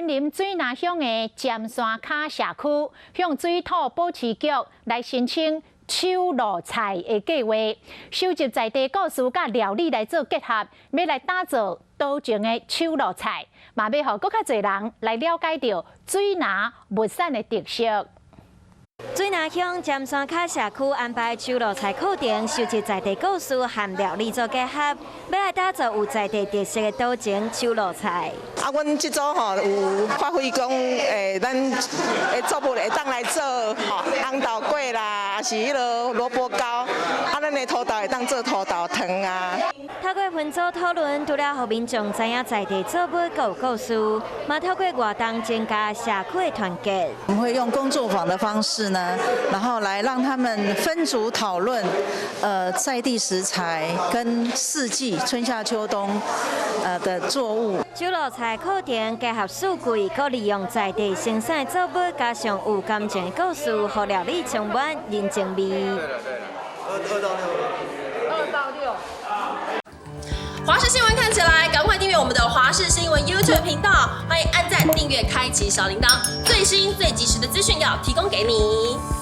員林水林鄉的尖山跤社區，向水土保持局來申請秋露菜的計劃，收集在地故事佮料理來做結合，欲來打造多情的秋露菜，嘛欲予閣較濟人來了解著水林物產的特色。水林鄉尖山跤社區安排秋露菜課程，收集在地故事和料理做結合，欲來打造有在地特色的多情秋露菜。啊，阮這組吼有發揮講，咱的作物會當來做吼紅豆粿啦，抑是彼个蘿蔔糕，啊，咱的土豆會當做土豆湯啊。透過分組討論，除了予民眾知影在地作物閣有故事，嘛透過活動增加社區的團結。我們會用工作坊的方式呢，然後來讓他們分組討論，在地食材跟四季春夏秋冬，的作物。秋露菜課程結合四季，閣利用在地生產的作物，加上有感情的故事，予料理充滿人情味。 2到6。2到6。華視新聞看起來，趕快訂閱我們的華視新聞 YouTube 頻道，歡迎按讚、訂閱、開啟小鈴鐺，最新最及時的資訊要提供給你。